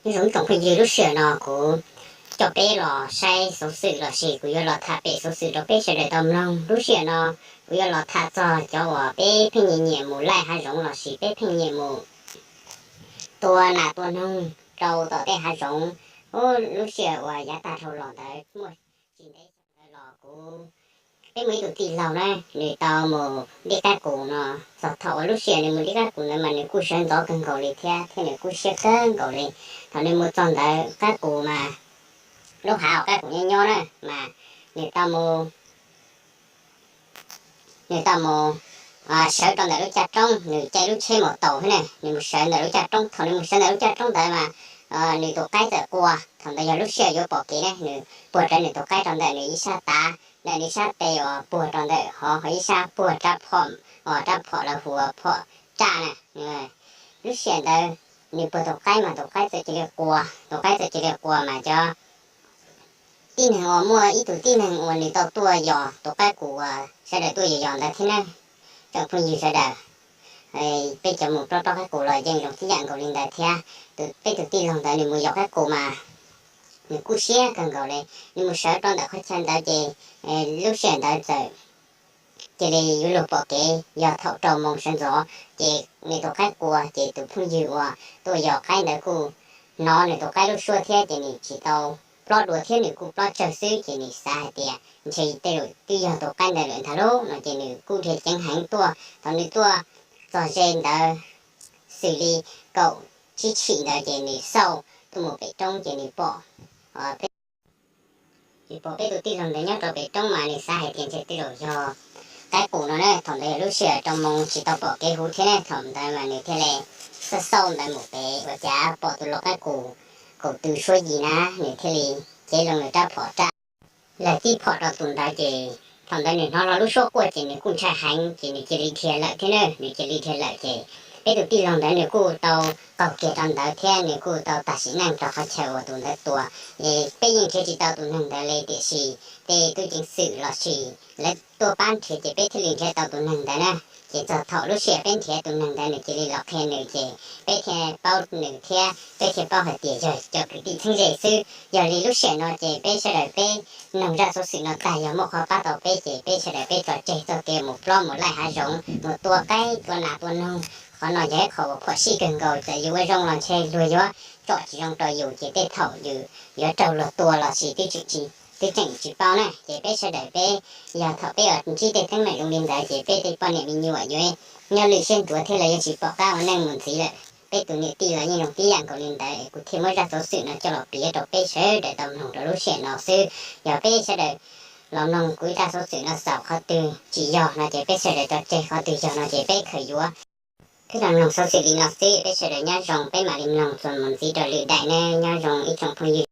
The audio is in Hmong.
Nyob zoo tsoom phooj ywg, lub sij hawm no kuv coj peb los saib xov xwm lossis kuv yuav los tham pem xov xwm rau peb sawv daws tau mloog. Lub sij hawm no kuv yuav los tham txog cov uas peb pheej nyiam nyiam mus laij hav zoov lossis peb pheej nyiam mus tua nas tua noog rau tom tej hav zoov. Ub, lub sij hawm uas yav tag dhau los ntawd muaj tsis ntev los kuv, peb muaj ib tug tij laug na, nws tau mus dib qaib qus no. Txog thaum uas lub sij hawm nws mus dib qaib qus ntawd mas nws kuj sawv ntxov kawg nkaus li thiab, thiab nws kuj siab kawg nkaus li. Thaum nws mus txog ntawd qaib qus mas, lub hav uas qaib qus nyob nyob na, mas nws tau mus nws tau mus sawv rau ntawm lub caj roob, nws caij lub tsheb mus taus thiab ne, nws mus sawv ntawm lub caj roob. Thaum nws mus sawv ntawm lub caj roob ntawd mas nws tus qaib txawm qua. Thaum ntawd yog lub sij hawm yuav pom kev ne, nws puag rawv nws tus qaib rau ntawm nws ib sab tav, ntawm nws ib sab tes uas puag rau ntawm hov, ho ib sab puag rab phom, uas rab phom lawv hu ua phom raj na. Lub sij hawm ntawd nws puag tus qaib mas tus qaib txawm cia li qua, tus qaib txawm cia li qua mas cov tib neeg uas muaj ib tug tib neeg uas nws tau tuaj yos tus qaib qus uas sawv daws tuaj yos yos ntawd thiab na, tsoom phooj ywg sawv daws. Peb cov mus plob plob qaib qus los yeej zoo tib yam nkaus li ntawd thiab. Peb tus tij laug ntawd nws mus yos qaib qus mas nws kuj siab kawg nkaus li. Nws mus sawv rau ntawm qhov chaw ntawd ces lub sij hawm ntawd txawm cia li yuav luag pom kev. Yog thaum rau moos sawv ntxov ces nws tus qaib qua, ces tus phooj ywg uas tuaj yos qaib ntawd kuj hnov nws tus qaib lub suab thiab, ces nws tsis tau plob dua thiab, nws kuj plob tsawg xwb, ces nws xav hais tias ntshe tej zaum twb yog tus qaib ntawd lawm ntag lauj no, ces nws kuj dhia ceev heev tuaj. Thaum nws tuaj txog ze ntawd xws li kaum tsib tshim ntawd ces nws xauj tuaj mus pem roob ces nws pom peb tus tij laug ntawd nyob rau pem roob mas nws xav hais tias ntshe tej zaum yog qaib qus no na. Thaum ntawd yog lub sij hawm rau moos tsis tau pom kev huv thiab ne, thaum ntawd mas nws thiaj li xauj xauj ntawd mus pem ua cas pom tus lau qaib qus kaum tw suab yim na, nws thiaj li cev loo nws rab phom raj, laws tib phom rau tus ntawd ces thaum ntawd nws hnov lo lub suab quaj ces nws kuj ntshai heev ces nws cia li dhia lawm thiab na, nws cia li dhia lawm ces peb tus tij laug ntawd nws kuj tau qaug kiag rau ntawd thiab nws kuj tau tag sim neej rau qhov chaw uas tus ntawd tua. Peb yeej nrhiav tsis tau tus neeg ntawd li, tiam sis tej tub ceev xwm lossis lawv tuaj pab nrhiav ces peb thiaj li nrhiav tau tus neeg ntawd na. Ces txog thaum lub sij hawm peb nrhiav tus neeg ntawd nws cia li los qhia nws ces peb thiaj paub nws thiab peb thiaj paub hais tias yog cov kwv tij txheeb ze xwb. Yog li lub sij hawm no ces peb sawv daws peb mloog zaj xov xwm no tag, yog muaj qhov pab tau peb ces peb sawv daws peb tso tseg txoj kev mus plob mus laij hav zoov mus tua qaib tua nas tua noog. Qhov no yog ib qho uas phom sij kawg nkaus, txawm yus ua zoo los ntshe luag yuav tsom tsis zoo rau yus, ces tej thaum yus yuav raug luag tua lossis twb tseem tsis paub na. Ces peb sawv daws peb, yog thaum peb uas ntsib tej teeb meem zoo li ntawd ces peb tej poj niam me nyuam yuav nyob lwj siab ntuav thiab lawv yuav tsis pom qab ua neej mus ntxiv lawm. Peb tus niam tij los yeej zoo tib yam nkaus li ntawd, kuv thiaj muab zaj xov xwm no coj los piav rau peb sawv daws tau mloog rau lub sij hawm no xwb. Yog peb sawv daws los mloog kuv zaj xov xwm no xaus qhov twg tsis yog no ces peb sawv daws tso tseg, qhov twg yog no ces peb khaws yuav. Peb los mloog xov xwm li no xwb, peb sawv daws nyob zoo, peb mam li mloog txuas mus ntxiv rau lwm daim ne, nyob zoo ib tsoom phooj ywg.